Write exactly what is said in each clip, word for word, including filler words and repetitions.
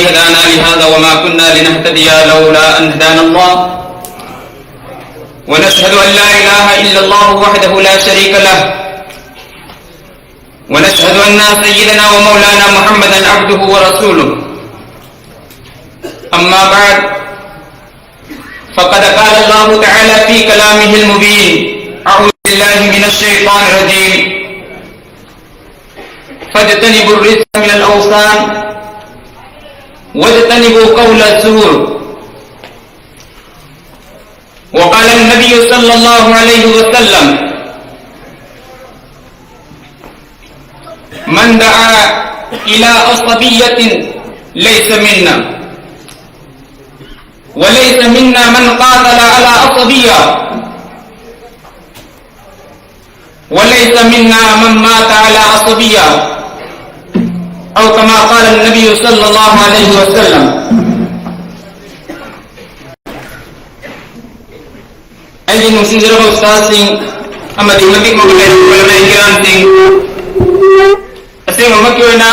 هدانا لهذا وما كنا لنهتدي لولا أن هدانا الله. ونشهد أن لا إله إلا الله وحده لا شريك له. ونشهد أن سيدنا ومولانا محمدا عبده ورسوله. أما بعد، فقد قال الله تعالى في كلامه المبين: أعوذ بالله من الشيطان الرجيم. فاجتنبوا الرجس من الأوثان واجتنبوا قول الزور. وقال النبي صلى الله عليه وسلم: من دعا إلى عصبية ليس منا، وليس منا من قاتل على عصبية، وليس منا من مات على عصبية، أو كما قال النبي صلى الله عليه وسلم. ꯑꯩꯒꯤ ꯅꯨꯡꯁꯤꯖꯔꯕ ꯎꯁꯇꯥꯗꯁꯤꯡ ꯑꯃꯗꯤ ꯃꯇꯤꯛ ꯃꯒꯨꯟ ꯂꯩꯔꯕ ꯎꯂꯃꯥꯏ ꯀꯤꯔꯥꯝꯁꯤꯡ, ꯑꯁꯦꯡꯕꯃꯛꯀꯤ ꯑꯣꯏꯅ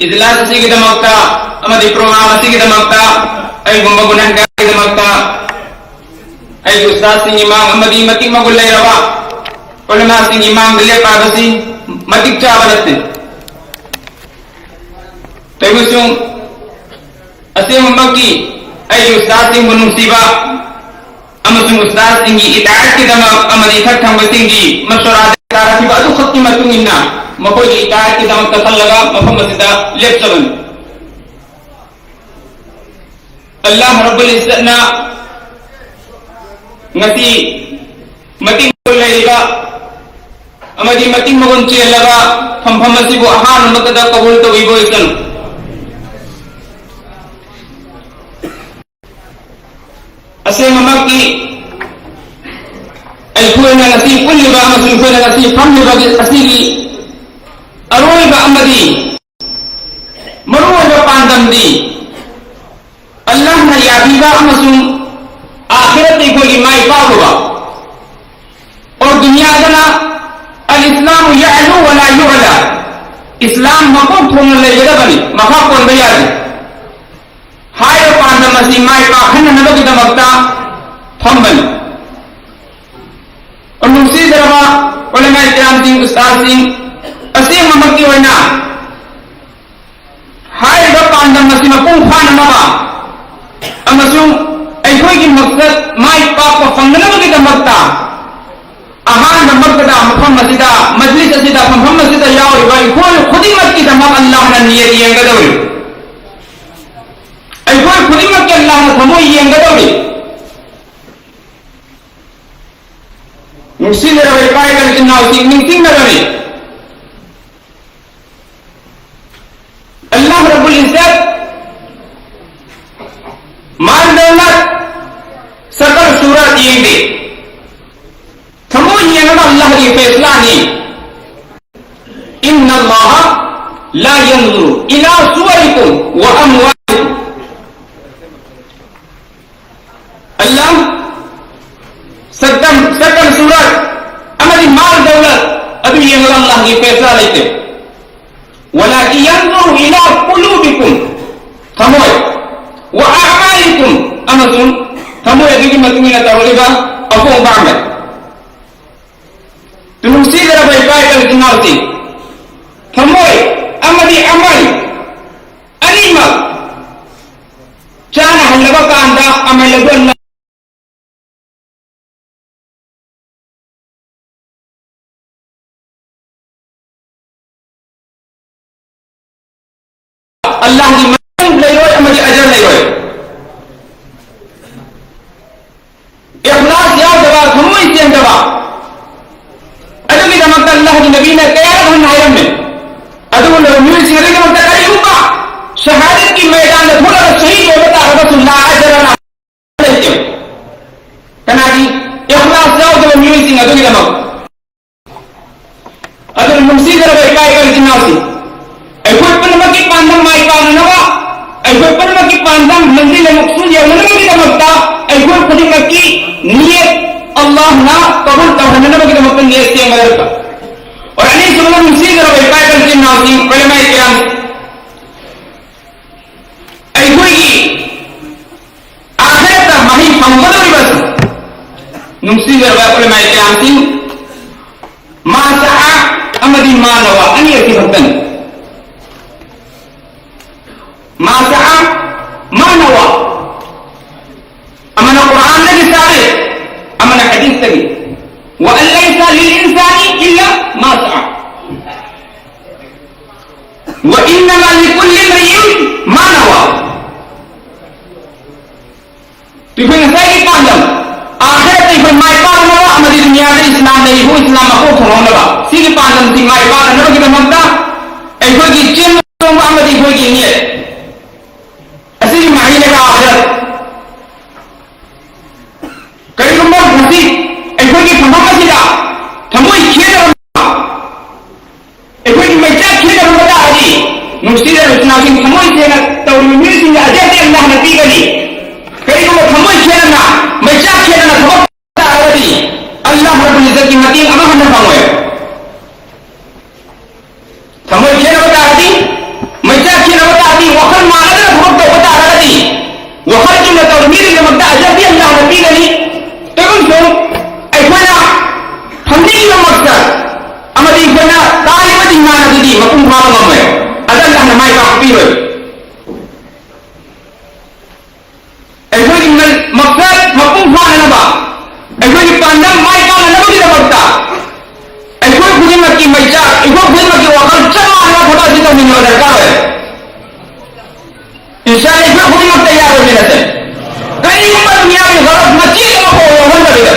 ꯏꯖꯂꯥꯁ ꯑꯁꯤꯒꯤꯗꯃꯛꯇ ꯑꯃꯗꯤ ꯄ꯭ꯔꯣꯒ꯭ꯔꯥꯝ ꯑꯁꯤꯒꯤꯗꯃꯛꯇ ꯑꯩꯒꯨꯝꯕ ꯒꯨꯅꯍꯒꯥꯔꯒꯤꯗꯃꯛꯇ ꯑꯩꯒꯤ ꯎꯁꯇꯥꯗꯁꯤꯡꯒꯤ ꯃꯥꯡ ꯑꯃꯗꯤ ꯃꯇꯤꯛ ꯃꯒꯨꯟ ꯂꯩꯔꯕ ꯎꯂꯃꯥꯁꯤꯡꯒꯤ ꯃꯥꯡꯗ ꯂꯦꯞꯄ ꯍꯥꯏꯕꯁꯤ ꯃꯇꯤꯛ ꯆꯥꯕ ꯅꯠꯇꯦ꯫ ꯇꯧꯏꯒꯨꯝꯕꯁꯨꯡ, ꯑꯁꯦꯡꯕꯃꯛꯀꯤ ꯑꯩꯒꯤ ꯎꯁꯇꯥꯗꯁꯤꯡꯕꯨ ꯅꯨꯡꯁꯤꯕ ꯑꯃꯁꯨꯡ ꯎꯁꯇꯥꯗꯁꯤꯡꯒꯤ ꯏꯇꯥꯑꯠꯀꯤꯗꯃꯛ ꯑꯃꯗꯤ ꯏꯊꯛ ꯊꯪꯕꯁꯤꯡꯒꯤ ꯃꯁꯣꯔꯥꯗ ꯇꯥꯔꯛꯈꯤꯕ ꯑꯗꯨꯈꯛꯀꯤ ꯃꯇꯨꯡ ꯏꯟꯅ ꯃꯈꯣꯏꯒꯤ ꯏꯇꯥꯑꯠꯀꯤꯗꯃꯛꯇ ꯈꯜꯂꯒ ꯃꯐꯝ ꯑꯁꯤꯗ ꯂꯦꯞꯆꯕꯅꯤ꯫ ꯑꯜꯂꯥꯍ ꯔꯕꯨꯜ ꯏꯖ꯭ꯖꯠꯅ ꯉꯁꯤ ꯃꯇꯤꯛ ꯂꯩꯔꯤꯕ ꯑꯃꯗꯤ ꯃꯇꯤꯛ ꯃꯒꯨꯟ ꯆꯦꯜꯂꯕ ꯐꯝꯐꯝ ꯑꯁꯤꯕꯨ ꯑꯍꯥꯟꯕ ꯃꯛꯇꯗ ꯀꯕꯨꯜ ꯇꯧꯕꯤꯕ ꯑꯣꯏꯁꯅꯨ꯫ ꯑꯁꯦꯡꯕꯃꯛꯀꯤ ꯑꯩꯈꯣꯏꯅ ꯉꯁꯤ ꯄꯨꯜꯂꯤꯕ ꯑꯃꯁꯨꯡ ꯑꯩꯈꯣꯏꯅ ꯉꯁꯤ ꯐꯝꯂꯤꯕ ꯑꯁꯤꯒꯤ ꯑꯔꯣꯏꯕ ꯑꯃꯗꯤ ꯃꯔꯨꯑꯣꯏꯕ ꯄꯥꯟꯗꯝꯗꯤ ꯑꯜꯂꯥꯍꯅ ꯌꯥꯕꯤꯕ ꯑꯃꯁꯨꯡ ꯑꯥꯈꯤꯔꯠꯇ ꯑꯩꯈꯣꯏꯒꯤ ꯃꯥꯏ ꯄꯥꯛꯂꯨꯕ꯫ ꯑꯣꯔ ꯗꯨꯅꯤꯌꯥꯗꯅ الإسلام يعلو ولا يعلى. ꯏꯁꯂꯥꯝ ꯃꯀꯣꯛ ꯊꯣꯡꯅ ꯂꯩꯒꯗꯕꯅꯤ, ꯃꯈꯥ ꯄꯣꯟꯕ ꯌꯥꯗꯦ꯫ ꯍꯥꯏꯔꯤꯕ ꯄꯥꯟꯗꯝ ꯑꯁꯤ ꯃꯥꯏ ꯄꯥꯛꯍꯟꯅꯅꯕꯒꯤꯗꯃꯛꯇ ꯐꯝꯕꯅꯤ꯫ ꯅꯨꯡꯁꯤꯖꯔꯕ ꯎꯂꯃꯥ ꯀꯤꯔꯥꯝꯁꯤꯡ, ꯎꯁꯇꯥꯗꯁꯤꯡ, ꯑꯁꯦꯡꯕꯃꯛꯀꯤ ꯑꯣꯏꯅ ꯍꯥꯏꯔꯤꯕ ꯄꯥꯟꯗꯝ ꯑꯁꯤ ꯃꯄꯨꯡ ꯐꯥꯅꯅꯕ ꯑꯃꯁꯨꯡ ꯑꯩꯈꯣꯏꯒꯤ ꯃꯛꯁꯠ ꯃꯥꯏ ꯄꯥꯛꯄ ꯐꯪꯅꯅꯕꯒꯤꯗꯃꯛꯇ ꯑꯍꯥꯟꯕꯃꯛꯇꯗ ꯃꯐꯝ ꯑꯁꯤꯗ, ꯃꯖꯂꯤꯁ ꯑꯁꯤꯗ, ꯐꯝꯐꯝ ꯑꯁꯤꯗ ꯌꯥꯎꯔꯤꯕ ꯑꯩꯈꯣꯏ ꯈꯨꯗꯤꯡꯃꯛꯀꯤꯗꯃꯛ ꯑꯜꯂꯥꯍꯅ ꯅꯤꯌꯠ ꯌꯦꯡꯒꯗꯧꯔꯤ꯫ ꯑꯩꯈꯣꯏ ꯈꯨꯗꯤꯡꯃꯛꯀꯤ ꯑꯜꯂꯥꯍꯅ ꯊꯃꯣꯏ ꯌꯦꯡꯒꯗꯧꯔꯤ꯫ ꯅꯨꯡꯁꯤꯖꯔꯕ ꯏꯄꯥ ꯏꯆꯤꯟ ꯏꯅꯥꯎꯁꯤꯡ, ꯅꯤꯡꯁꯤꯡꯅꯕꯅꯤ꯫ ꯑꯜꯂꯥꯍ ꯔꯕꯨꯜ ꯏꯖꯠ ꯃꯥꯜ ꯗꯧꯂꯠ ꯁꯀꯜ ꯁꯨꯔꯠ ꯌꯦꯡꯗꯦ꯫ ꯊꯃꯣꯏ ꯌꯦꯡꯉꯒ ꯑꯜꯂꯥꯍꯒꯤ ꯐꯦꯁꯂꯥꯅꯤ꯫ ꯏꯟꯅ ꯑꯜꯂꯥꯍ ꯂꯥ ꯌꯟꯖꯨꯔꯨ ꯏꯂꯥ ꯁꯨꯋꯥꯔꯤꯀꯨꯝ ꯋꯥ ꯑꯝꯋꯥꯂꯤꯀꯨꯝ꯫ ꯑꯜꯂꯥꯍ ꯁꯛꯇꯝ, ꯁꯛꯇꯝ ꯁꯨꯔꯠ ꯑꯃꯗꯤ ꯃꯥꯜ ꯗꯧꯂꯠ ꯑꯗꯨ ꯌꯦꯡꯂꯒ ꯑꯜꯂꯥꯍꯒꯤ ꯐꯦꯁꯂꯥ ꯂꯩꯇꯦ꯫ ꯋꯥꯂꯥꯀꯤꯟ ꯌꯟꯖꯨꯔꯨ ꯏꯂꯥ ꯀꯨꯂꯨꯕꯤꯀꯨꯝ, ꯊꯃꯣꯏ, ꯋꯥ ꯑꯃꯥꯂꯤꯀꯨꯝ, ꯑꯃꯁꯨꯡ ꯊꯃꯣꯏ ꯑꯗꯨꯒꯤ ꯃꯇꯨꯡ ꯏꯟꯅ ꯇꯧꯔꯛꯂꯤꯕ ꯑꯄꯣꯡꯕ ꯑꯃꯜ꯫ ꯅꯨꯡꯁꯤꯖꯔꯕ ꯏꯄꯥ ꯏꯆꯤꯟ ꯏꯅꯥꯎꯁꯤꯡ, ꯊꯃꯣꯏ ꯑꯃꯗꯤ ꯑꯃꯜ ꯑꯅꯤꯃꯛ ꯆꯥꯅꯍꯜꯂꯕ ꯀꯥꯟꯗ ꯑꯃꯜ ꯑꯗꯨ ꯑꯜꯂꯥꯍꯒꯤ ꯃꯇꯦꯡ ꯂꯩꯔꯣꯏ ꯑꯃꯗꯤ ꯑꯖꯔ ꯂꯩꯔꯣꯏ꯫ ꯏꯈ꯭ꯂꯥꯁ ꯌꯥꯎꯗꯕ, ꯊꯃꯣꯏ ꯁꯦꯡꯗꯕ, ꯑꯗꯨꯒꯤꯗꯃꯛꯇ ꯑꯜꯂꯥꯍꯒꯤ ꯅꯕꯤꯅ ꯀꯌꯥꯔꯛ ꯍꯟꯅ ꯍꯥꯏꯔꯝꯃꯤ꯫ ꯑꯗꯨꯒꯨꯝꯂꯕ ꯃꯤꯑꯣꯏꯁꯤꯡ ꯑꯗꯨꯒꯤꯗꯃꯛꯇ ꯀꯔꯤꯒꯨꯝꯕ ꯁꯍꯥꯗꯠꯀꯤ ꯃꯩꯗꯥꯟꯗ ꯊꯣꯛꯂꯒ ꯁꯍꯤꯗ ꯑꯣꯏꯕ ꯇꯥꯔꯒꯁꯨ ꯂꯥ ꯑꯖꯔ ꯂꯥ ꯂꯩꯇꯦ꯫ ꯀꯅꯥꯒꯤ? ꯏꯈ꯭ꯂꯥꯁ ꯌꯥꯎꯗꯕ ꯃꯤꯑꯣꯏꯁꯤꯡ ꯑꯗꯨꯒꯤꯗꯃꯛ꯫ ꯑꯗꯨꯅ ꯅꯨꯡꯁꯤꯖꯔꯕ ꯏꯄꯥ ꯏꯄꯥ ꯏꯆꯤꯟ ꯏꯅꯥꯎꯁꯤꯡ, ꯑꯩꯈꯣꯏ ꯄꯨꯝꯅꯃꯛꯀꯤ ꯄꯥꯟꯗꯝ ꯃꯥꯏ ꯄꯥꯛꯅꯅꯕ, ꯑꯩꯈꯣꯏ ꯄꯨꯝꯅꯃꯛꯀꯤ ꯄꯥꯟꯗꯝ ꯃꯟꯖꯤꯜ ꯑꯃꯁꯨ ꯌꯧꯅꯅꯕꯒꯤꯗꯃꯛꯇ ꯑꯩꯈꯣꯏ ꯈꯨꯗꯤꯡꯃꯛꯀꯤ ꯅꯤꯌꯠ ꯑꯜꯂꯥꯍꯅ ꯀꯕꯨꯜ ꯇꯧꯍꯟꯅꯅꯕꯒꯤꯗꯃꯛꯇ ꯅꯤꯌꯠ ꯁꯦꯝꯒꯗꯕ꯫ ꯑꯅꯤꯁꯨꯕꯗ, ꯅꯨꯡꯁꯤꯖꯔꯕ ꯏꯄꯥ ꯏꯆꯤꯟ ꯏꯅꯥꯎꯁꯤꯡ, ꯎꯂꯃꯥꯏ ꯀꯤꯔꯥꯝ, ꯑꯩꯈꯣꯏꯒꯤ ꯑꯥꯈꯤꯔꯠꯇ ꯃꯍꯩ ꯐꯪꯒꯗꯧꯔꯤꯕ ꯅꯨꯡꯁꯤꯖꯔꯕ ꯎꯂꯃꯥꯏ ꯀꯤꯔꯥꯝꯁꯤꯡ, ꯃꯥ ꯁꯥ ꯑꯃꯗꯤ ꯃꯥ ꯅꯋꯥ ꯑꯅꯤ ꯑꯁꯤ ꯈꯛꯇꯅꯤ꯫ ꯃꯥ ꯁꯥ ꯃꯥ ꯅꯋꯥ꯫ ꯑꯃꯅ ꯀꯨꯔꯥꯟꯗꯒꯤ ꯆꯥꯔꯦ, ꯑꯃꯅ ꯍꯗꯤꯁꯇꯒꯤ꯫ وأن ليس للإنسان إلا ما سعى. وإنما لكل امرئ ما نوى. ꯑꯩꯈꯣꯏ ꯉꯁꯥꯏꯒꯤ ꯄꯥꯟꯗꯝ, ꯑꯥꯈꯤꯔꯠꯇ ꯑꯩꯈꯣꯏ ꯃꯥꯏ ꯄꯥꯛꯅꯕ ꯑꯃꯗꯤ ꯗꯨꯅꯤꯌꯥꯗ ꯏꯁꯂꯥꯝ ꯂꯩꯔꯤꯕ ꯏꯁꯂꯥꯝ ꯃꯀꯣꯛ ꯊꯣꯡꯍꯧꯅꯕ, ꯁꯤꯒꯤ ꯄꯥꯟꯗꯝꯁꯤ ꯃꯥꯏ ꯄꯥꯛꯅꯅꯕꯒꯤꯗꯃꯛꯇ ꯑꯩꯈꯣꯏꯒꯤ ꯆꯦꯟ ꯆꯣꯡꯕ ꯑꯃꯗꯤ ꯑꯩꯈꯣꯏꯒꯤ ꯅꯤꯌꯠ ꯑꯁꯤꯒꯤ ꯃꯍꯩꯅꯦꯕ ꯑꯥꯈꯤꯔꯠ꯫ ꯀꯔꯤꯒꯨꯝꯕ ꯉꯁꯤ ꯑꯩꯈꯣꯏꯒꯤ ꯐꯝꯐꯝ ꯑꯁꯤꯗ ꯊꯃꯣꯏ ꯈꯦꯠꯅꯕ, ꯑꯩꯈꯣꯏꯒꯤ ꯃꯩꯆꯥꯛ ꯈꯦꯠꯅꯕ ꯇꯥꯔꯗꯤ, ꯅꯨꯡꯁꯤꯔꯕ ꯏꯆꯤꯟ ꯏꯅꯥꯎꯁꯤꯡ, ꯊꯃꯣꯏ ꯁꯦꯡꯅ ꯇꯧꯔꯤꯕ ꯃꯤꯑꯣꯏꯁꯤꯡꯗ ꯑꯖꯔꯗꯤ ꯑꯜꯂꯥꯍꯅ ꯄꯤꯒꯅꯤ꯫ ꯀꯔꯤꯒꯨꯝꯕ ꯊꯃꯣꯏ ꯈꯦꯠꯅꯅ, ꯃꯩꯆꯥꯛ ꯈꯦꯠꯅꯅ ꯊꯕꯛ ꯇꯥꯔꯒꯗꯤ, ꯑꯜꯂꯥꯍ ꯔꯕꯨꯜ ꯏꯖꯠꯀꯤ ꯃꯇꯦꯡ ꯑꯃ ꯍꯟꯅ ꯐꯪꯉꯣꯏ꯫ ꯊꯃꯣꯏ ꯈꯦꯠꯅꯕ ꯇꯥꯔꯗꯤ, ꯃꯩꯆꯥꯛ ꯈꯦꯠꯅꯕ ꯇꯥꯔꯗꯤ, ꯋꯥꯈꯜ ꯃꯥꯟꯅꯗꯅ ꯊꯕꯛ ꯇꯧꯕ ꯇꯥꯔꯒꯗꯤ, ꯋꯥꯈꯜ ꯆꯨꯝꯅ ꯇꯧꯕ ꯃꯤꯗꯨꯒꯤꯗꯃꯛꯇ ꯑꯖꯔꯗꯤ ꯑꯜꯂꯥꯍꯅ ꯄꯤꯒꯅꯤ꯫ ꯇꯧꯕꯝꯁꯨꯡ ꯑꯩꯈꯣꯏꯅ ꯐꯪꯅꯤꯡꯉꯤꯕ ꯃꯛꯁꯗ ꯑꯃꯗꯤ ꯑꯩꯈꯣꯏꯅ ꯇꯥꯔꯤꯕ ꯗꯤꯃꯥꯟ ꯑꯗꯨꯗꯤ ꯃꯄꯨꯡ ꯐꯥꯕ ꯉꯝꯃꯣꯏ꯫ ꯑꯗ ꯑꯜꯂꯥꯍꯅ ꯃꯥꯏ ꯄꯥꯛꯄ ꯄꯤꯔꯣꯏ꯫ ꯑꯩꯈꯣꯏꯒꯤ ꯃ-, ꯃꯛꯁꯗ ꯃꯄꯨꯡ ꯐꯥꯅꯅꯕ, ꯑꯩꯈꯣꯏꯒꯤ ꯄꯥꯟꯗꯝ ꯃꯥꯏ ꯄꯥꯛꯅꯅꯕꯒꯤꯗꯃꯛꯇ ꯑꯩꯈꯣꯏ ꯈꯨꯗꯤꯡꯃꯛꯀꯤ ꯃꯩꯆꯥꯛ, ꯑꯩꯈꯣꯏ ꯈꯨꯗꯤꯡꯃꯛꯀꯤ ꯋꯥꯈꯜ ꯆꯞ ꯃꯥꯟꯅꯕ ꯊꯕꯛ ꯑꯁꯤ ꯇꯧꯃꯤꯟꯅꯕ ꯗꯔꯀꯥꯔ ꯑꯣꯏ꯫ ꯏꯟꯁꯥꯟ ꯑꯩꯈꯣꯏ ꯈꯨꯗꯤꯡꯃꯛ ꯇꯌꯥꯔ ꯑꯣꯏꯃꯤꯟꯅꯁꯦ꯫ ꯀꯔꯤꯒꯨꯝꯕ ꯗꯨꯅꯤꯌꯥꯒꯤ ꯒꯔꯖ ꯃꯆꯦꯠ ꯑꯃꯐꯥꯎ ꯌꯥꯎꯍꯟꯗꯕꯤꯗ,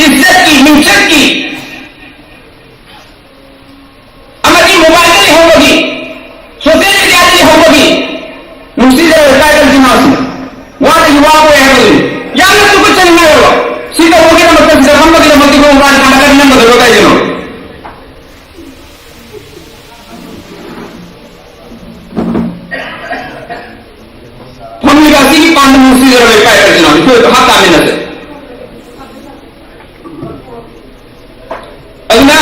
ꯏꯖꯠꯀꯤ, ꯃꯤꯡꯆꯠꯀꯤ, ꯑꯃꯗꯤ ꯃꯣꯕꯥꯏꯜꯗ ꯂꯩꯍꯧꯕꯒꯤ, ꯁꯣꯁꯤꯌꯦꯜ ꯃꯤꯗꯤꯌꯥꯗ ꯂꯩꯍꯧꯕꯒꯤ, ꯅꯨꯡꯁꯤꯖꯔꯕ ꯇ꯭ꯔꯥꯏꯕꯦꯜ ꯏꯆꯤꯟ ꯏꯅꯥꯎꯁꯤꯡ, ꯋꯥꯗꯒꯤ ꯋꯥ ꯑꯣꯏ ꯍꯥꯏꯕꯗꯨꯅꯤ꯫ ꯌꯥꯝꯅ ꯇꯨꯀꯠꯆꯅꯤꯡꯉꯥꯏ ꯑꯣꯏꯕ, ꯁꯤ ꯇꯧꯕꯒꯤꯗꯃꯛꯇ, ꯁꯤꯗ ꯐꯝꯕꯒꯤꯗꯃꯛꯇ ꯃꯣꯕꯥꯏꯜ ꯁꯥꯟꯅꯒꯅꯤ ꯅꯝꯒꯗꯕ ꯀꯩꯒꯤꯅꯣ? ꯐꯝꯂꯤꯕ ꯑꯁꯤꯒꯤ ꯄꯥꯟꯗꯝ ꯅꯨꯡꯁꯤꯖꯔꯕ ꯏꯄꯥ ꯏꯆꯤꯟ ꯏꯅꯥꯎ, ꯑꯩꯈꯣꯏ ꯚꯥꯞ ꯇꯥꯃꯤꯟꯅꯁꯦ꯫ ꯑꯗꯨꯅ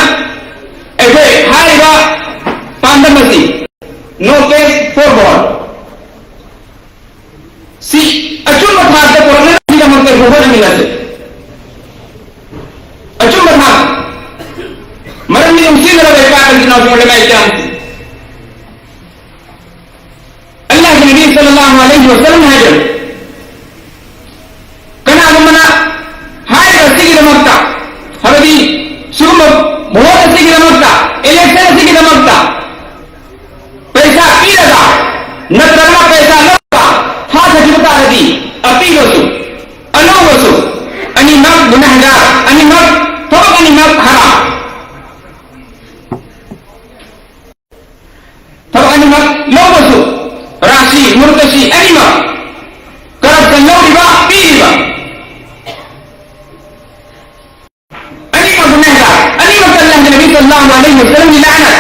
ꯁꯜꯂꯜꯂꯥꯍꯨ ꯑꯂꯩꯍꯤ ꯋꯥꯁꯜꯂꯝ ꯍꯥꯏꯕ, ꯀꯅꯥꯒꯨꯝꯕꯅ ꯍꯥꯏꯔꯤꯕ ꯑꯁꯤꯒꯤꯗꯃꯛꯇ, ꯍꯥꯏꯕꯗꯤ ꯁꯤꯒꯨꯝꯕ ꯚꯣꯠ ꯑꯁꯤꯒꯤꯗꯃꯛꯇ, election ꯑꯁꯤꯒꯤꯗꯃꯛꯇ ꯄꯩꯁꯥ ꯄꯤꯔꯒ ꯅꯠꯇ꯭ꯔꯒꯅ ꯄꯩꯁꯥ ꯂꯧꯔꯒ ꯊꯥꯊꯈꯤꯕ ꯇꯥꯔꯗꯤ, ꯑꯄꯤꯕꯁꯨ ꯑꯂꯧꯕꯁꯨ ꯑꯅꯤꯃꯛ ꯒꯨꯅꯍꯒꯥꯔ, ꯑꯅꯤꯃꯛ, ꯊꯕꯛ ꯑꯅꯤꯃꯛ ꯍꯔꯥꯝ꯫ ꯊꯕꯛ ꯑꯅꯤꯃꯛ ꯂꯧꯕꯁꯨ, ꯔꯥꯁꯤ, ꯃꯨꯔꯇꯁꯤ ꯑꯅꯤꯃꯛ, corruption ꯂꯧꯔꯤꯕ, ꯄꯤꯔꯤꯕ, ꯑꯅꯤꯃꯛ ꯒꯨꯅꯍꯒꯥꯔ, ꯑꯅꯤꯃꯛꯇ ꯑꯜꯂꯥꯍꯒꯤ ꯅꯕꯤ ꯁꯜꯂꯜꯂꯥꯍꯨ ꯑꯂꯩꯍꯤ ꯋꯥꯁꯜꯂꯝꯒꯤ ꯂꯥꯅꯠ꯫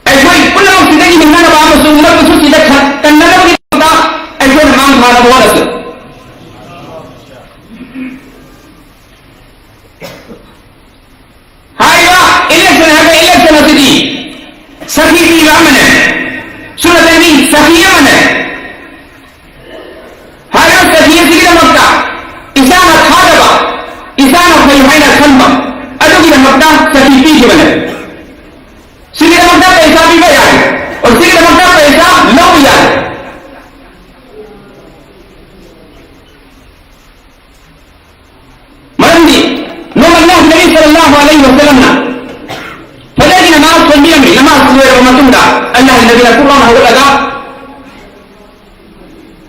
ꯑꯩꯈꯣꯏ ꯄꯨꯝꯅꯃꯛꯁꯤꯗꯒꯤ ꯍꯤꯡꯅꯅꯕ ꯑꯃꯁꯨꯡ ꯃꯔꯛꯇꯁꯨ ꯁꯤꯗ ꯈ-, ꯀꯟꯅꯅꯕꯒꯤꯗꯃꯛꯇ ꯑꯩꯈꯣꯏꯅ ꯃꯥꯡ ꯊꯥꯅꯕ ꯍꯣꯠꯅꯁꯤ꯫ ꯍꯥꯏꯔꯤꯕ election ꯍꯥꯏꯕ election ꯑꯁꯤꯗꯤ ꯁꯈꯤ ꯄꯤꯕ ꯑꯃꯅꯦ, ꯁꯨꯅꯇꯒꯤ ꯁꯈꯤ ꯑꯃꯅꯦ꯫ ꯍꯥꯏꯔꯤꯕ ꯁꯈꯤ ꯑꯁꯤꯒꯤꯗꯃꯛꯇ ꯏꯁꯥꯅ ꯊꯥꯖꯕ, ꯏꯁꯥꯅ ꯐꯩ ꯍꯥꯏꯅ ꯈꯟꯕ ꯑꯗꯨꯒꯤꯗꯃꯛꯇ ꯁꯈꯤ ꯄꯤꯈꯤꯕꯅꯦ꯫ ꯁꯤꯒꯤꯗꯃꯛꯇ ꯄꯩꯁꯥ ꯄꯤꯕ ꯌꯥꯏ, ꯑꯣ, ꯁꯤꯒꯤꯗꯃꯛꯇ ꯄꯩꯁꯥ ꯂꯧꯕ ꯌꯥꯏ꯫ ꯃꯔꯝꯗꯤ ꯅꯣꯡꯃ ꯑꯜꯂꯥꯍ ꯅꯕꯤ ꯁꯜꯂꯜꯂꯥꯍꯨ ꯑꯂꯩꯍꯤ ꯋꯥꯁꯜꯂꯝꯅ ꯐꯖꯔꯒꯤ ꯅꯃꯥꯖ ꯁꯣꯟꯕꯤꯔꯝꯃꯤ꯫ ꯅꯃꯥꯖ ꯂꯣꯏꯔꯕ ꯃꯇꯨꯡꯗ ꯑꯜꯂꯥꯍ ꯅꯕꯤꯅ ꯀꯨꯛ ꯂꯥꯎꯅ ꯍꯧꯒꯠꯂꯒ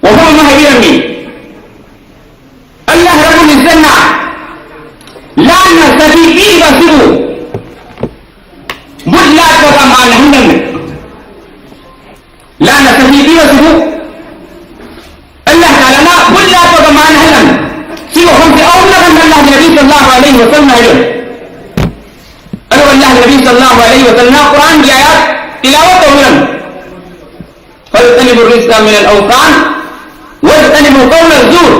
ꯋꯥꯐꯝ ꯑꯃ ꯍꯥꯏꯕꯤꯔꯝꯃꯤ꯫ ꯑꯜꯂꯥꯍ ꯔꯕꯨꯜ ꯏꯖ꯭ꯖꯠꯅ ꯂꯥꯟꯅ ꯁꯈꯤ ꯄꯤꯔꯤꯕ ꯑꯁꯤꯕꯨ ꯕꯨꯠ ꯂꯥꯠꯄꯒ ꯃꯥꯟꯅꯍꯟꯒꯅꯤ꯫ ꯂꯥꯟꯅ ꯁꯈꯤ ꯄꯤꯕꯁꯤꯕꯨ ꯑꯜꯂꯥꯍ ꯇꯥꯂꯥꯅ ꯕꯨꯠ ꯂꯥꯠꯄꯒ ꯃꯥꯟꯅꯍꯜꯂꯝꯃꯤ꯫ ꯁꯤ ꯋꯥꯐꯝꯁꯤ ꯑꯍꯨꯝꯂꯛ ꯍꯟꯅ ꯑꯜꯂꯥꯍ ꯅꯕꯤ ꯁꯜꯂꯜꯂꯥꯍꯨ ꯑꯂꯩꯍꯤ ꯋꯥꯁꯜꯂꯝꯅ ꯍꯥꯏꯔꯝꯃꯤ꯫ ꯑꯗꯨꯒ ꯑꯜꯂꯥꯍ ꯅꯕꯤ ꯁꯜꯂꯜꯂꯥꯍꯨ ꯑꯂꯩꯍꯤ ꯋꯥꯁꯜꯂꯝꯅ ꯀꯨꯔꯥꯟꯒꯤ ꯑꯥꯌꯥꯠ ꯇꯤꯂꯥꯋꯠ ꯇꯧꯗꯨꯅ, "فاجتنبوا الرجس من الأوثان واجتنبوا قول الزور."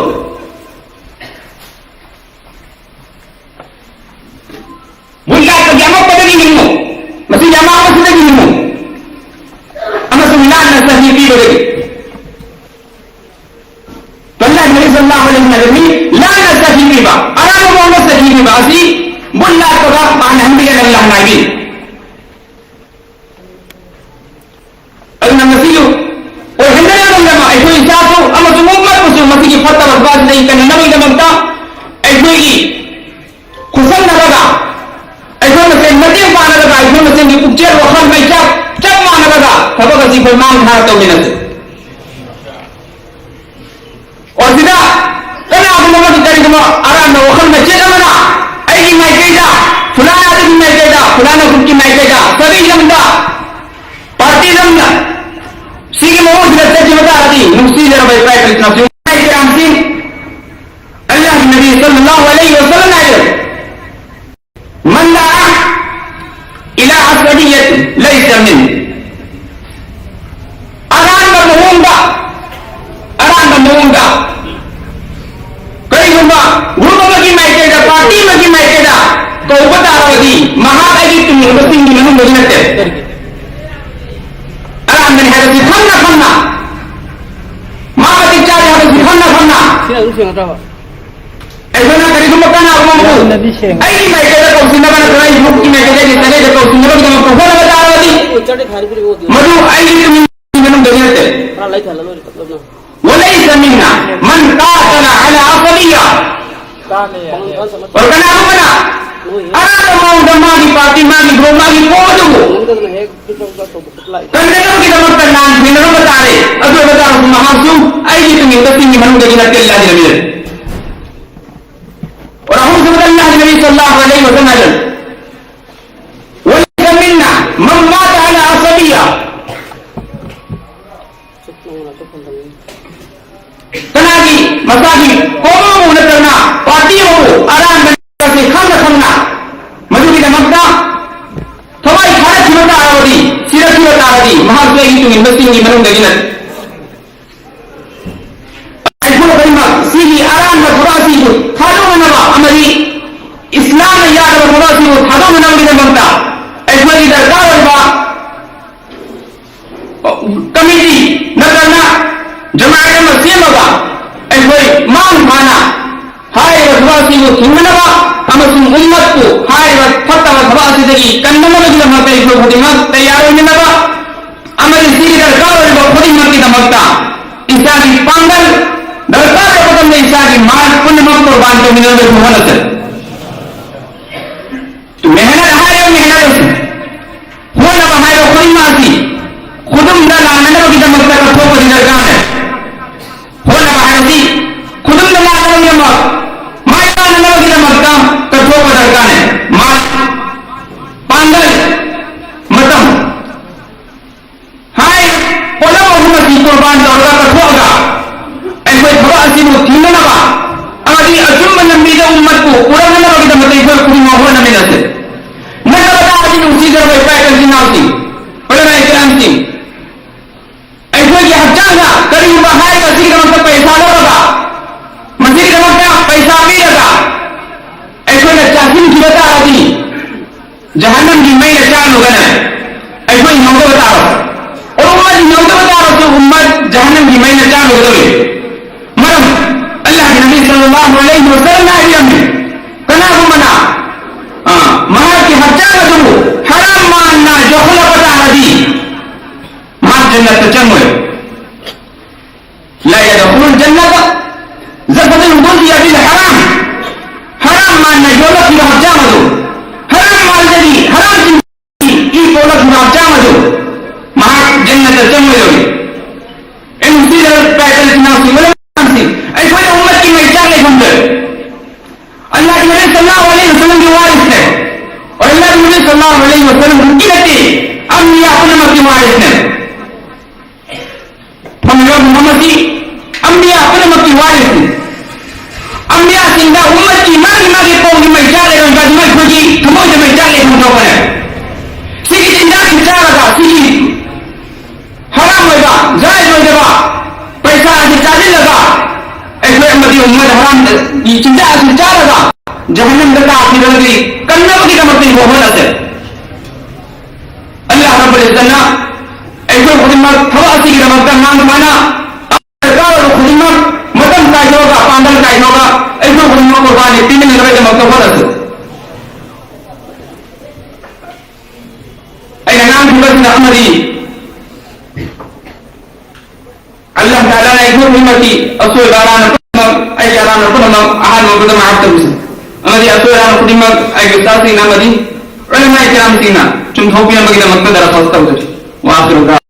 ꯕꯨꯠ ꯂꯥꯠꯄꯒꯤ ꯑꯃꯣꯠꯄꯗꯒꯤ ꯍꯤꯡꯉꯨ, ꯃꯁꯤꯒꯤ ꯑꯃꯥꯡꯕꯁꯤꯗꯒꯤ ꯍꯤꯡꯉꯨ, ꯑꯃꯁꯨꯡ ꯂꯥꯟꯅ ꯁꯈꯤ ꯄꯤꯕꯗꯒꯤ꯫ ꯑꯜꯂꯥꯍ ꯅꯕꯤ ꯁꯜꯂꯜꯂꯥꯍꯨ ꯑꯂꯩꯍꯤ ꯋꯥꯁꯜꯂꯝꯅ ꯍꯥꯏꯔꯝꯃꯤ, ꯂꯥꯟꯅ ꯁꯈꯤ ꯄꯤꯕ, ꯑꯔꯥꯟꯕ ꯃꯑꯣꯡꯗ ꯁꯈꯤ ꯄꯤꯕ ꯑꯁꯤ ꯕꯨꯠ ꯂꯥꯠꯄꯒ ꯃꯥꯟꯅꯍꯟꯕꯤꯒꯅꯤ ꯑꯜꯂꯥꯍꯅ ꯍꯥꯏꯕꯤ꯫ ꯑꯗꯨꯅ ꯉꯁꯥꯏ ꯑꯁꯤ ꯑꯩꯈꯣꯏ ꯃꯥꯡ ꯊꯥꯔ ꯇꯧꯃꯤꯟꯅꯁꯦ꯫ ꯑꯣ, ꯁꯤꯗ ꯀꯅꯥꯒꯨꯝꯕ ꯑꯃꯒꯤ ꯀꯔꯤꯒꯨꯝꯕ ꯑꯔꯥꯟꯕ ꯋꯥꯈꯜ ꯃꯆꯦꯠ ꯑꯃꯅ ꯑꯩꯒꯤ ꯃꯥꯏꯀꯩꯗ, ꯐꯨꯂꯥꯅꯥ ꯑꯗꯨꯒꯤ ꯃꯥꯏꯀꯩꯗ, ꯐꯨꯂꯥꯅꯥ ꯒ꯭ꯔꯨꯞꯀꯤ ꯃꯥꯏꯀꯩꯗ, ꯀꯔꯤ ꯂꯝꯗ, ꯄꯥꯔꯇꯤ ꯂꯝꯗ ꯁꯤꯒꯤ ꯃꯑꯣꯡꯁꯤꯗ ꯆꯠꯈꯤꯕ ꯇꯥꯔꯗꯤ, ꯅꯨꯡꯁꯤꯖꯔꯕ ꯏꯄꯥ ꯏꯄꯨ ꯏꯆꯤꯟ ꯏꯅꯥꯎꯁꯤꯡ, ꯏꯔꯥꯡꯁꯤꯡ, ꯑꯜꯂꯥꯍꯒꯤ ꯅꯕꯤ ꯁꯜꯂꯜꯂꯥꯍꯨ ꯑꯂꯩꯍꯤ ꯋꯁꯜꯂꯝꯅ ꯍꯥꯏꯔꯦ, "ꯃꯟ ꯗꯑꯥ ꯏꯂꯥ ꯑꯁꯕꯤꯌꯠ ꯂꯩꯁ ꯃꯤꯟ"꯫ ꯑꯔꯥꯟꯕ ꯃꯑꯣꯡꯗ, ꯑꯔꯥꯟꯕ ꯃꯑꯣꯡꯗ ꯀꯔꯤꯒꯨꯝꯕ ꯒ꯭ꯔꯨꯞ ꯑꯃꯒꯤ ꯃꯥꯏꯀꯩꯗ, ꯄꯥꯔꯇꯤ ꯑꯃꯒꯤ ꯃꯥꯏꯀꯩꯗ ꯀꯧꯕ ꯇꯥꯔꯕꯗꯤ, ꯃꯍꯥꯛ ꯑꯩꯒꯤ ꯇꯨꯡꯏꯟꯕꯁꯤꯡꯒꯤ ꯃꯅꯨꯡꯗꯒꯤ ꯅꯠꯇꯦ꯫ ꯑꯔꯥꯟꯕꯅꯤ ꯍꯥꯏꯕꯁꯤ ꯈꯪꯅ ꯈꯪꯅ, ꯃꯥ ꯃꯇꯤꯛ ꯆꯥꯗꯦ ꯍꯥꯏꯕꯁꯤ ꯈꯪꯅ ꯈꯪꯅ, ꯁꯤꯅ ꯑꯗꯨꯝ ꯁꯦꯡꯅꯗ꯭ꯔꯕ? ꯑꯩꯈꯣꯏꯅ ꯀꯔꯤꯒꯨꯝꯕ ꯀꯅꯥꯒꯨꯝꯕ ꯑꯃꯕꯨ ꯌꯥꯝꯅꯗꯤ ꯁꯦꯡꯉꯤ꯫ ꯑꯩꯒꯤ ꯃꯥꯏꯀꯩꯗ ꯀꯧꯁꯤꯟꯅꯕ ꯅꯠꯇ꯭ꯔꯒ ꯑꯩꯒꯤ ꯒ꯭ꯔꯨꯞꯀꯤ ꯃꯥꯏꯀꯩꯗ, ꯑꯩꯒꯤ ꯁꯥꯒꯩꯗ ꯀꯧꯁꯤꯟꯅꯕꯒꯤꯗꯃꯛꯇ ꯍꯣꯠꯅꯕ ꯇꯥꯔꯕꯗꯤ, ꯃꯗꯨ ꯑꯩꯒꯤ ꯇꯨꯡꯒꯤ ꯃꯅꯨꯡꯗꯒꯤ ꯅꯠꯇꯦ꯫ ꯈꯔ ꯂꯩꯊꯍꯜꯂ ꯂꯣꯏꯔꯦ ꯇꯞ ꯇꯞꯅ꯫ وليس منا من قاتل على عصبية꯫ ꯀꯥꯟꯅ ꯌꯥꯏ꯫ ꯑꯣꯔ ꯀꯅꯥꯒꯨꯝꯕꯅ ꯑꯔꯥꯟꯕ ꯃꯑꯣꯡꯗ ꯃꯥꯒꯤ ꯄꯥꯔꯇꯤ, ꯃꯥꯒꯤ ꯒ꯭ꯔꯨꯞ, ꯃꯥꯒꯤ ꯄꯣꯠ ꯑꯗꯨꯕꯨ ꯅꯪꯗꯅ ꯍꯦꯛ ꯀꯟꯅꯕꯒꯤꯗꯃꯛꯇ ꯂꯥꯟ ꯊꯦꯡꯅꯔꯝꯕ ꯇꯥꯔꯦ꯫ ꯑꯗꯨ ꯑꯣꯏꯕ ꯇꯥꯔꯁꯨ ꯃꯍꯥꯛꯁꯨ ꯑꯩꯒꯤ ꯇꯨꯡꯏꯟꯕꯁꯤꯡꯒꯤ ꯃꯅꯨꯡꯗꯒꯤ ꯅꯠꯇꯦ, ꯑꯜꯂꯥꯍꯒꯤ ꯅꯕꯤꯅ꯫ ꯋꯥꯍꯧꯖꯕꯗ ꯑꯜꯂꯥꯍꯒꯤ ꯅꯕꯤ ꯁꯜꯂꯜꯂꯥꯍꯨ ꯑꯂꯩꯍꯤ ꯋꯁꯜꯂꯝ ꯍꯥꯏꯔꯦ, "وليس منا من مات على عصبية"꯫ ꯀꯅꯥꯒꯤ ꯃꯁꯥꯒꯤ ꯀꯣꯝ ꯑꯃꯕꯨ ꯅꯠꯇ꯭ꯔꯒꯅ ꯄꯥꯔꯇꯤ ꯑꯃꯕꯨ ꯑꯔꯥꯟꯕ ꯈꯪꯅ ꯈꯪꯅ ꯃꯗꯨꯒꯤꯗꯃꯛꯇ ꯊꯋꯥꯏ ꯊꯥꯗꯈꯤꯕ ꯇꯥꯔꯕꯗꯤ, ꯁꯤꯔꯛꯈꯤꯕ ꯇꯥꯔꯗꯤ, ꯃꯍꯥꯛꯁꯨ ꯑꯩꯒꯤ ꯇꯨꯡꯏꯟꯕꯁꯤꯡꯒꯤ ꯃꯅꯨꯡꯗꯒꯤ ꯅꯠꯇꯦ꯫ ꯑꯩꯈꯣꯏ ꯈꯨꯗꯤꯡꯃꯛ ꯁꯤꯒꯤ ꯑꯔꯥꯟꯕ ꯊꯕꯛ ꯑꯁꯤꯕꯨ ꯊꯥꯗꯣꯛꯅꯅꯕ ꯑꯃꯗꯤ ꯏꯁꯂꯥꯝꯅ ꯌꯥꯗꯕ ꯊꯕꯛ ꯑꯁꯤꯕꯨ ꯊꯥꯗꯣꯛꯅꯅꯕꯒꯤꯗꯃꯛꯇ ꯑꯩꯈꯣꯏꯒꯤ ꯗꯔꯀꯥꯔ ꯑꯣꯏꯕ ꯀꯃꯤꯇꯤ ꯅꯠꯇ꯭ꯔꯒꯅ ꯖꯃꯥꯠ ꯑꯃ ꯁꯦꯝꯃꯒ ꯑꯩꯈꯣꯏ ꯃꯥꯡ ꯊꯥꯅ ꯍꯥꯏꯔꯤꯕ ꯊꯕꯛ ꯑꯁꯤꯕꯨ ꯊꯤꯡꯅꯅꯕ ꯑꯃꯁꯨꯡ ꯎꯝꯃꯠꯄꯨ ꯍꯥꯏꯔꯤꯕ ꯐꯠꯇꯕ ꯊꯕꯛ ꯑꯁꯤꯗꯒꯤ ꯀꯟꯅꯅꯕꯒꯤꯗꯃꯛꯇ ꯑꯩꯈꯣꯏ ꯈꯨꯗꯤꯡꯃꯛ ꯇꯌꯥꯔ ꯑꯣꯏꯃꯤꯟꯅꯕ ꯑꯃꯗꯤ ꯁꯤꯒꯤ ꯗꯔꯀꯥꯔ ꯑꯣꯏꯔꯤꯕ ꯈꯨꯗꯤꯡꯃꯛꯀꯤꯗꯃꯛꯇ ꯏꯁꯥꯒꯤ ꯄꯥꯡꯒꯜ ꯗꯔꯀꯥꯔ ꯑꯣꯏꯕ ꯃꯇꯝꯗ ꯏꯁꯥꯒꯤ ꯃꯥꯏ ꯄꯨꯝꯅꯃꯛ ꯀꯣꯔꯕꯥꯟ ꯇꯧꯃꯤꯟꯅꯕꯗ ꯍꯣꯠꯅꯁꯦ꯫ ꯃꯦꯍꯅꯠ ꯍꯥꯏꯔꯤꯕ ꯃꯦꯍꯅꯠ ꯑꯁꯤ, ꯍꯣꯠꯅꯕ ꯍꯥꯏꯕ ꯈꯨꯗꯤꯡꯃꯛ ꯑꯁꯤ ꯈꯨꯗꯨꯝ ꯀꯨꯔꯕꯥꯟ ꯇꯧꯔꯒ ꯀꯠꯊꯣꯛꯑꯒ ꯑꯩꯈꯣꯏ ꯊꯕꯛ ꯑꯁꯤꯕꯨ ꯊꯤꯡꯅꯅꯕ ꯑꯃꯗꯤ ꯑꯆꯨꯝꯕ ꯂꯝꯕꯤꯗ ꯎꯝꯃꯠꯄꯨ ꯄꯨꯔꯛꯅꯅꯕꯒꯤꯗꯃꯛꯇ ꯑꯩꯈꯣꯏ ꯈꯨꯗꯤꯡꯃꯛ ꯍꯣꯠꯅꯃꯤꯟꯅꯁꯦ꯫ ꯅꯠꯇꯕ ꯇꯥꯔꯗꯤ ꯅꯨꯡꯁꯤꯖꯔꯕ ꯏꯄꯥ ꯏꯆꯤꯟ ꯏꯅꯥꯎꯁꯤꯡ, ꯎꯂꯃꯥ ꯏꯀꯔꯥꯝꯁꯤꯡ, ꯑꯩꯈꯣꯏꯒꯤ ꯍꯛꯆꯥꯡꯗ ꯀꯔꯤꯒꯨꯝꯕ ꯍꯥꯏꯔꯤꯕ ꯑꯁꯤꯒꯤꯗꯃꯛꯇ ꯄꯩꯁꯥ ꯂꯧꯔꯒ, ꯃꯁꯤꯒꯤꯗꯃꯛꯇ ꯄꯩꯁꯥ ꯄꯤꯔꯒ ꯑꯩꯈꯣꯏꯅ ꯆꯥꯁꯤꯟꯈꯤꯕ ꯇꯥꯔꯗꯤ, ꯖꯍꯟꯅꯝꯒꯤ ꯃꯩꯅ ꯆꯥꯛꯂꯒꯅꯦ ꯑꯩꯈꯣꯏ ꯍꯤꯡꯍꯧꯗꯕ ꯇꯥꯔꯁꯨ, ꯑꯣ, ꯎꯝꯃꯠ ꯍꯤꯡꯍꯧꯗꯕ ꯇꯥꯔꯁꯨ, ꯎꯝꯃꯠ ꯖꯍꯟꯅꯝꯒꯤ ꯃꯩꯅ ꯆꯥꯛꯂꯒꯗꯧꯔꯤ꯫ ꯃꯔꯝ, ꯑꯜꯂꯥꯍꯒꯤ ꯅꯕꯤ ꯁꯜꯂꯜꯂꯥꯍꯨ ꯑꯂꯩꯍꯤ ꯋꯁꯜꯂꯝꯅ ꯍꯥꯏꯕꯤꯔꯝꯃꯤ, ꯀꯅꯥꯒꯨꯝꯕꯅ, ꯑ, ꯃꯍꯥꯛꯀꯤ ꯍꯛꯆꯥꯡ ꯑꯗꯨꯕꯨ ꯍꯔꯥꯝ ꯃꯥꯟꯅ ꯌꯣꯛꯈꯠꯂꯛꯄ ꯇꯥꯔꯗꯤ, ꯃꯍꯥꯛ ꯖꯟꯅꯠꯇ ꯆꯪꯉꯣꯏ꯫ لا يدخل الجنة زفت غذي بالحرام. ꯍꯔꯥꯝ ꯃꯥꯟꯅ ꯌꯣꯜꯂꯛꯈꯤꯕ ꯍꯛꯆꯥꯡ ꯑꯗꯨ, ꯍꯔꯥꯝ ꯃꯥꯟꯗꯒꯤ ꯍꯔꯥꯝ ꯆꯤꯟꯖꯥꯛꯀꯤ ꯏ ꯄꯣꯛꯂꯛꯈꯤꯕ ꯍꯛꯆꯥꯡ ꯑꯗꯨ, ꯃꯍꯥꯛ ꯖꯟꯅꯠꯇ ꯆꯪꯂꯣꯏꯗꯧꯔꯤ꯫ ꯑꯩ ꯅꯨꯡꯁꯤꯖꯔꯕ ꯏꯆꯤꯟ ꯏꯅꯥꯎꯁꯤꯡ, ꯃꯔꯨꯞꯁꯤꯡ, ꯑꯩꯈꯣꯏꯅ ꯎꯝꯃꯠꯀꯤ ꯃꯩꯆꯥꯛ ꯂꯩꯐꯝꯗ ꯑꯜꯂꯥꯍꯒꯤ ꯅꯕꯤ ꯁꯜꯂꯜꯂꯥꯍꯨ ꯑꯂꯩꯍꯤ ꯋꯁꯜꯂꯝꯒꯤ ꯋꯥꯔꯤꯁꯅꯦ꯫ ꯑꯜꯂꯥꯍꯒꯤ ꯅꯕꯤ ꯁꯜꯂꯜꯂꯥꯍꯨ ꯑꯂꯩꯍꯤ ꯋꯁꯜꯂꯝ ꯈꯛꯀꯤ ꯅꯠꯇꯦ, ꯑꯝꯕꯤꯌꯥ ꯄꯨꯝꯅꯃꯛꯀꯤ ꯋꯥꯔꯤꯁꯅꯦ꯫ ꯐꯝꯂꯤꯕ ꯃꯐꯝ ꯑꯁꯤ ꯑꯝꯕꯤꯌꯥ ꯄꯨꯝꯅꯃꯛꯀꯤ ꯋꯥꯔꯤꯁꯅꯤ꯫ ꯑꯝꯕꯤꯌꯥꯁꯤꯡꯗ ꯎꯝꯃꯠꯀꯤ ꯃꯥꯒꯤ ꯃꯥꯒꯤ ꯄꯣꯡꯒꯤ ꯃꯩꯆꯥꯛ ꯂꯩꯔꯝꯕ ꯑꯗꯨꯃꯥꯏ ꯑꯩꯈꯣꯏꯒꯤ ꯊꯃꯣꯏꯗ ꯃꯩꯆꯥꯛ ꯂꯩꯐꯝ ꯊꯣꯛꯄꯅꯦ꯫ ꯁꯤꯒꯤ ꯆꯤꯟꯖꯥꯛꯁꯤ ꯆꯥꯔꯒ ꯁꯤꯒꯤ ꯍꯔꯥꯝ ꯑꯣꯏꯕ, ꯖꯥꯏꯖ ꯑꯣꯏꯗꯕ ꯄꯩꯁꯥ ꯑꯁꯤ ꯆꯥꯁꯤꯜꯂꯒ ꯑꯩꯈꯣꯏ ꯑꯃꯗꯤ ꯎꯝꯃꯠ ꯍꯔꯥꯝꯒꯤ ꯆꯤꯟꯖꯥꯛ ꯑꯁꯤ ꯆꯥꯔꯒ ꯖꯍꯟꯅꯝꯗ ꯇꯥꯈꯤꯕꯗꯒꯤ ꯀꯟꯅꯕꯒꯤꯗꯃꯛꯇ ꯏꯕꯣ ꯍꯣꯠꯅꯁꯦ꯫ ꯑꯜꯂꯥꯍ ꯔꯕꯨꯜ ꯏꯖ꯭ꯖꯠꯅ ꯑꯩꯈꯣꯏ ꯈꯨꯗꯤꯡꯃꯛ ꯊꯕꯛ ꯑꯁꯤꯒꯤꯗꯃꯛꯇ ꯉꯥꯡ ꯁꯨꯃꯥꯏꯅ ꯗꯔꯀꯥꯔ ꯑꯣꯏꯕ ꯈꯨꯗꯤꯡꯃꯛ ꯃꯇꯝ ꯀꯥꯏꯊꯣꯛꯑꯒ, ꯄꯥꯡꯒꯜ ꯀꯥꯏꯊꯣꯛꯑꯒ ꯑꯩꯈꯣꯏ ꯈꯨꯗꯤꯡꯃꯛ ꯀꯨꯔꯕꯥꯅꯤ ꯄꯤꯃꯤꯟꯅꯅꯕꯒꯤꯗꯃꯛꯇ ꯍꯣꯠꯅꯁꯤ꯫ ꯑꯩꯅ ꯉꯥꯡꯈꯤꯕꯁꯤꯅ ꯑꯃꯗꯤ ꯑꯜꯂꯥꯍ ꯇꯥꯂꯥꯅ ꯑꯩꯈꯣꯏ ꯈꯨꯗꯤꯡꯃꯛꯀꯤ ꯑꯁꯣꯏꯕ ꯑꯔꯥꯟꯕ ꯄꯨꯝꯅꯃꯛ, ꯑꯩꯒꯤ ꯑꯔꯥꯟꯕ ꯄꯨꯝꯅꯃꯛ ꯑꯍꯥꯟꯕ ꯃꯛꯇꯗ ꯃꯥꯐ ꯇꯧꯕꯤꯁꯤ꯫ ꯑꯃꯗꯤ ꯑꯁꯣꯏ ꯑꯔꯥꯟ ꯈꯨꯗꯤꯡꯃꯛ ꯑꯩꯒꯤ ꯎꯁꯇꯥꯗꯁꯤꯡꯅ ꯑꯃꯗꯤ ꯎꯂꯃꯥ ꯏꯀꯔꯥꯝꯁꯤꯡꯅ ꯆꯨꯝꯊꯣꯛꯄꯤꯅꯕꯒꯤꯗꯃꯛꯇ ꯗꯔꯈꯥꯁ ꯇꯧꯖꯔꯤ꯫ ꯋꯥ ꯑꯥꯈꯤꯔꯨ ꯗꯥ